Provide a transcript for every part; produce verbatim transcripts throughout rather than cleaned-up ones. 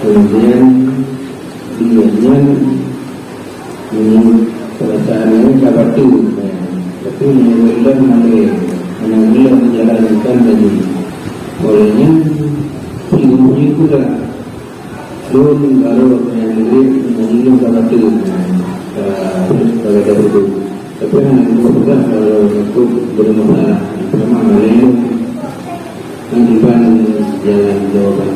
Kemudian, dia nyan menyebut perasaan ini ka batin. Tapi menyebut dah mana, mana belum menjalankan tadi. Olehnya, sungguhnya pula, lôn baru menyebut menyebut ka batin. Pada dahulu. Tapi hana geupeugah kalau untuk bermasalah. Memang lain. Nanti ban jalan jawaban.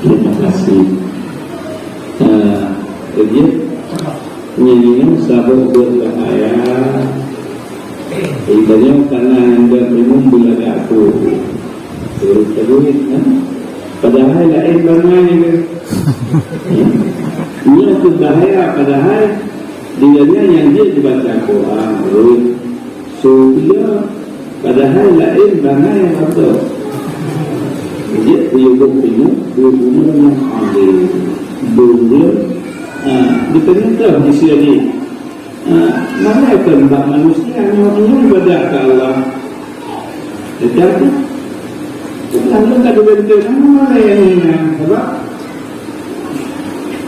Terima kasih. Ah, jadi, nyan saboh beubahaya. Itanyoe kana nyang geupeunyoe beulagak aku. Ureueng teubuet, kan? Padahai laén bangai ke? Nyoe keu bahaya, padahai di dunia nyang jeuet dibaca Quran, rot, su, padahai laén bangai atau jeuet kuyuboh pinuh, kuyuboh nyang adé. Dua bulan, ha, di tengah tu di sini. Ah, malaikat bak manusia nyoe, nyoe ibadat keu Allah. Tetapi, lalu tak dibantu, mana malaikat nyan? Sebab,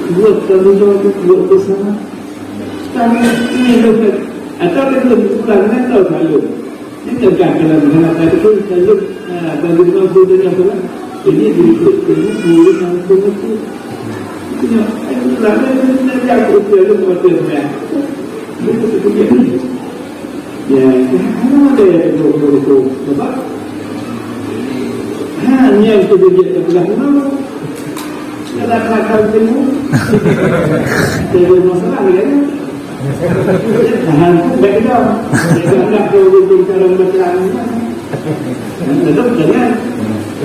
buat kerja, buat usaha. Tapi, ini bukan, atau dia bukan, kan tahu selalu. Ini tegas dalam dalam kata tu, kalau, ah, bagi orang tu dia kata, ini berikut ini, ini yang aku tu. Itu yang, eh, lama ni, nanti aku usia tu, kata dia. Dia kata dia. Ya, mana ada yang tu, tu, tu, tu. Nampak? Ha, ni yang tu dia kata, dah kenal. Kalau tak tahu ilmu, jadi masalah lagi. Tahan pun tak kena. Dia anggap dua ribu calon bacaan. Betul, jangan.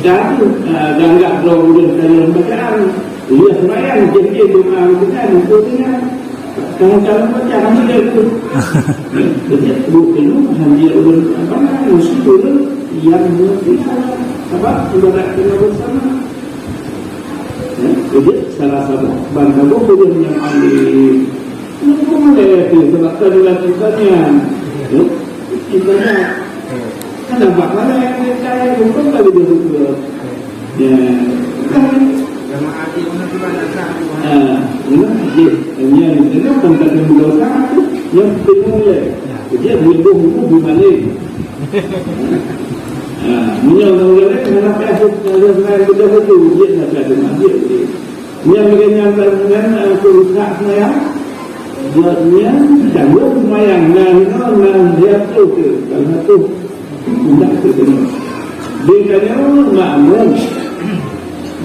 Dah tu, ah, dia anggap dua ribu calon bacaan. Dia sembahyang, jadi doa dengan, untuk dengan. Kalau calon bacaan, dia tu. Jadi, bukan hanya ulun, apa namanya, mesti ulun yang mengerti. Sebab ibadat kena bersama. Ya, jadi salah satu ban saboh buleuen nyang alim. Nyoe pun mulai lagèe sabab ka dilakukan nyan. Ya, misalnya, kan nampak mana yang dia cari, bukan kali dia buka. Ya, kan? Ah, ya, dia, dia, dia kan tak ada dosa tu. Yang penting mulai. Jadi, dia buka buku di mana? Ha, meunyoe ureueng laén hana payah, hana payah beudôh laju, jeuet na payah teuma, jeuet, jeuet. Nyang lagèe nyan, nyan, eh, keu rusak seumayang, buet nyan, janggong seumayang, na hinoe, na lhèe ploh keu, ka lhèe ploh, indak keu teuma. Di tanyoe makmum,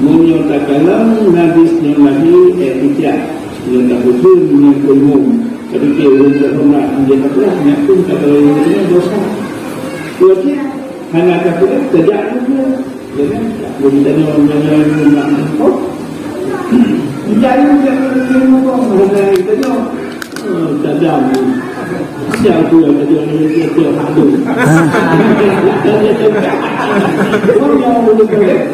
meunyoe takalon hadis nyang lahé, eh, titiak, nyang tapeujeuet nyang keu umum, tapi keu ureueng teuhoreumat, dia tak payah, nyan pun takalon nyan dosa. Dua tiak. Hana ka peugah, tajak lom. Ya kan? Jadi, tanyoe, tanyoe, tanyoe, tanyoe. Tajak lom, tajak lom, tajak lom. Hana tanyoe. Oh, tajam. Siapa yang tajak lom, tajak lom. Orang yang boleh tajak.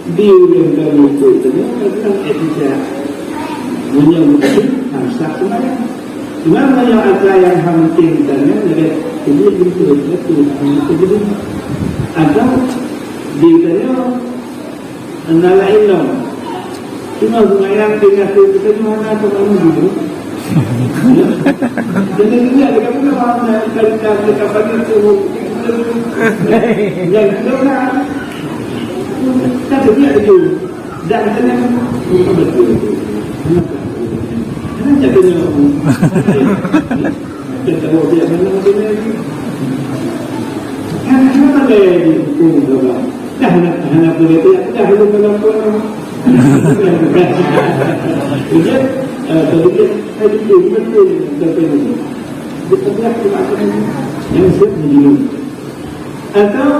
Di ureueng kami itu, itu kan etika. Meunyoe beutôi, harus tak sembahyang. Cuma meunyoe atra nyang hana mungkin, misalnya, ada kulit gitu, itu, itu, itu. Atau di, misalnya, Hana laén lom. Cuma seumayang tinggai keu geutanyoe hana keu banmandum. Ya. Jadi, tidak ada kata orang nak cerita, cerita pagi tu. Yang kedua, tak ada dia tu. Dan kena betul. Kenapa? Kenapa dia? Macam tak boleh dia mana macam ni. Kan, kenapa dia dihukum orang? Dah, hana, hana boleh dia, dah, belum dalam pun. Jadi, eh, bagi dia, saya jujur, betul, betul, betul. Dia pernah kena yang siap menjulung. Atau,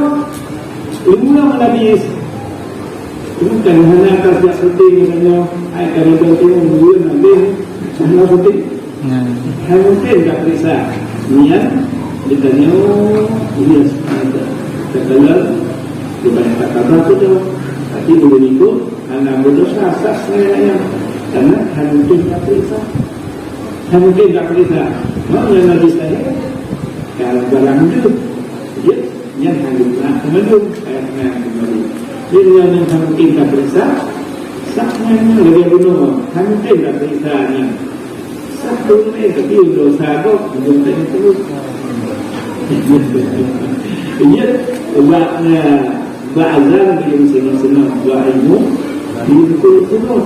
ilmu yang menabis. Cuma kan, hana atas jak penting, katanya, ai, kalau dia tengok, dia nak habis, hana penting. Nah. Hai mungkin tak periksa. Niat, ditanyoe, iya, tak, tak kenal. Banyak tak sabar tu tu. Tapi ulun ikut, hana berdosa, sah sebenarnya. Karena hana mungkin tak periksa. Hana mungkin tak periksa. Mak yang Nabi saya, kalau barang tu, dia, yang hana nak kembali, saya nak kembali. Jadi, yang hana mungkin tak periksa, sah sebenarnya lagi bunuh. Hana mungkin tak periksa ni. Satu ni, tapi udah sagok, udah tanya terus. Iya, bak, eh, bak azan dia senang-senang, bak ilmu dia betul-betul.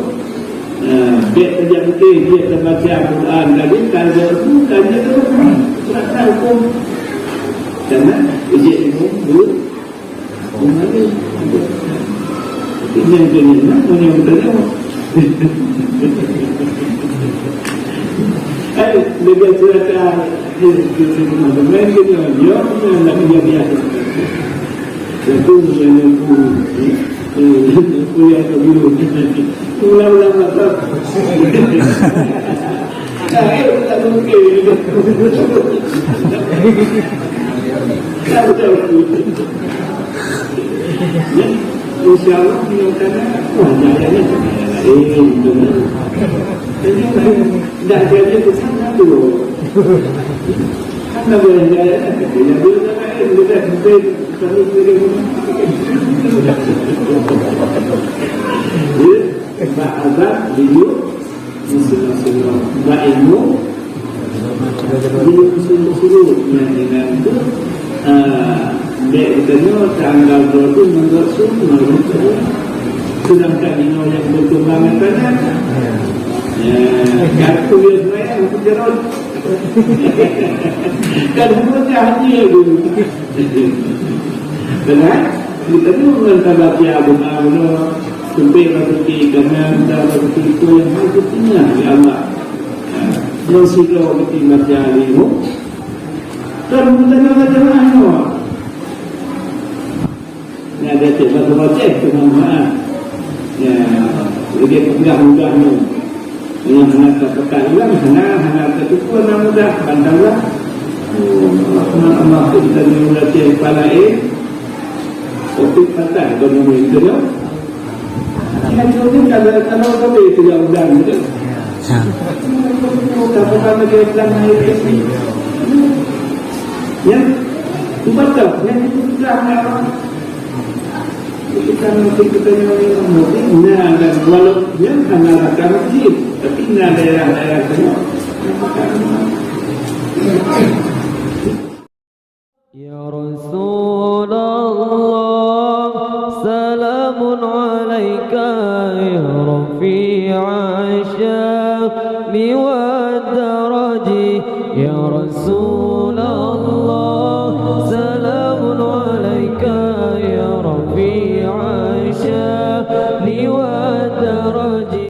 Eh, bek kerja betul, dia terbaca Al-Quran tadi, kalau tu, tanya terus. Serahkan hukum. Karena dia ilmu, dia Yang lain. Tapi yang kena nak, mana yang bertanya? Eh, lebih silakan. Eh, kita semua bermain kena. Ya, kita nak dia biasa. Satu yang aku, eh, aku yang aku biru. Ulang-ulang mata. Nah, eh, tak mungkin. Tak betul. Ya, insya Allah, dia akan, wah, jaya ni. Eh, betul. Jadi, dah jadi ke sana tu. Kan dah boleh jaya ni. Dia boleh jaya ni. Dia dah sampai, sampai, sampai. Ya, bak azab, dia Bismillah. Bak ilmu, ilmu sungguh-sungguh. Nyan inan tu, ah, dek geutanyoe tanggal dua puluh mangat su, mangat su. Sedangkan inoe nyang berkembang tanah. Ya, kan kuliah semayang, aku jalan. Kan semua jahat dia tu. Benar? Kita tu ngon tabaca doa, doa, sampai rezeki, karena kita rezeki itu yang harus dipunya oleh Allah. Yang sudah rezeki baca ilmu, kan bukan macam mana. Ni ada cek baca-baca tu, mohon maaf. Ya, lagi pegang mudah ni. Nyang hana tapeugah ureueng, hana, hana teutupeue na mudah, ban Allah. Oh, Rahman Allah tu kita ni mudah cek kepala, eh. Kopi patah, ekonomi itu, ya. Ya, itu ni kalau, kalau kopi itu yang mudah, gitu. Ya. Kalau bukan lagi pelan air ni. Ya. Itu patah, ya, itu mudah, ya. Kita mungkin kita yang mungkin, nah, dan walau dia hana rakan masjid, tapi na daerah-daerah tu. Ya Rasulullah, salamun alaika ya rafi'a syami wa daraji, ya Rasul.